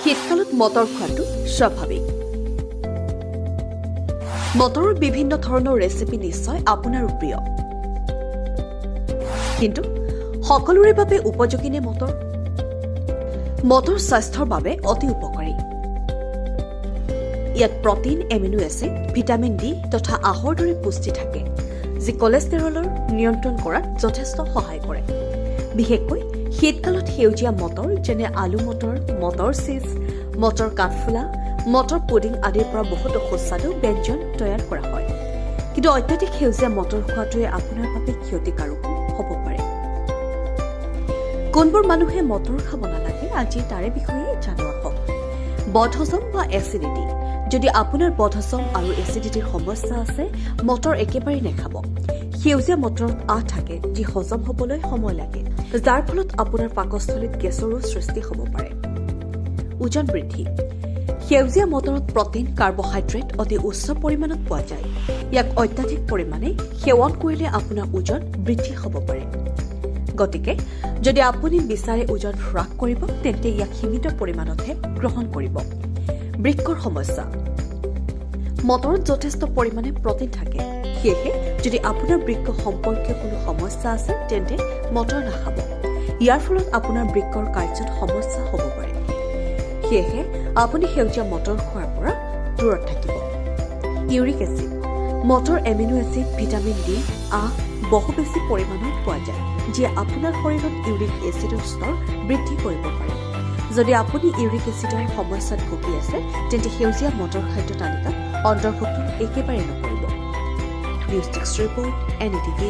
শীতকালত মটৰ খোৱাটো স্বাভাৱিক। মটৰৰ বিভিন্ন ধৰণৰ ৰেচিপি নিশ্চয় আপোনাৰো প্ৰিয়। কিন্তু সকলোৰে বাবে উপযোগী নে মটৰ? মটৰ স্বাস্থ্যৰ বাবে অতি উপকাৰী। ইয়াত protein, amino acid, vitamin D তথা আঁহৰ দৰে পুষ্টি থাকে, যি কলেষ্টেৰলৰ নিয়ন্ত্ৰণ কৰাত যথেষ্ট সহায় কৰে। বিশেষকৈ শীতকালত সেউজীয়া মটৰ, যেনে আলু মটৰ, মটৰ চীজ, মটৰ কাঠফুলা, মটৰ পুডিং আদিৰ পৰা বহুতো সুস্বাদু ব্যঞ্জন তৈয়াৰ কৰা হয়। কিন্তু অত্যাধিক সেউজীয়া মটৰ খোৱাটোৱে আপোনাৰ বাবে ক্ষতিকাৰকো হ'ব পাৰে। কোনবোৰ মানুহে মটৰ খাব নালাগে, আজি তাৰে বিষয়ে জানো আহক। বদহজম বা এচিডিটি। যদি আপোনাৰ বদহজম আৰু এচিডিটিৰ সমস্যা আছে, মটৰ একেবাৰে নাখাব। সেউজীয়া মটৰত আঁহ থাকে, যি হজম হ'বলৈ সময় লাগে, যাৰ ফলত আপোনাৰ পাকস্থলীত গেছৰো সৃষ্টি হ'ব পাৰে। ওজন বৃদ্ধি। সেউজীয়া মটৰত প্ৰটিন, কাৰ্বহাইড্ৰেট অতি উচ্চ পৰিমাণত পোৱা যায়। ইয়াক অত্যাধিক পৰিমাণে সেৱন কৰিলে আপোনাৰ ওজন বৃদ্ধি হ'ব পাৰে। গতিকে যদি আপুনি বিচাৰে ওজন হ্ৰাস কৰিব, তেন্তে ইয়াক সীমিত পৰিমাণতহে গ্ৰহণ কৰিব। বৃক্কৰ সমস্যা। মটৰত যথেষ্ট পৰিমাণে প্ৰটিন থাকে। সেয়েহে যদি আপোনাৰ বৃক্ক সম্পৰ্কীয় কোনো সমস্যা আছে, তেন্তে মটৰ নাখাব। ইয়াৰ ফলত আপোনাৰ বৃক্কৰ কাৰ্যত সমস্যা হ'ব পাৰে। সেয়েহে আপুনি সেউজীয়া মটৰ খোৱাৰ পৰা দূৰত থাকিব। Uric acid. Motor amino acid, vitamin D, আঁহ বহু বেছি পৰিমাণত পোৱা যায়, যিয়ে আপোনাৰ শৰীৰত ইউৰিক এচিডৰ স্তৰ বৃদ্ধি কৰিব পাৰে। যদি আপুনি ইউৰিক এচিডৰ সমস্যাত ভুগি আছে, তেন্তে সেউজীয়া মটৰ খাদ্য তালিকাত অন্তৰ্ভুক্ত একেবাৰে নকৰিব। News desk report, NDTV.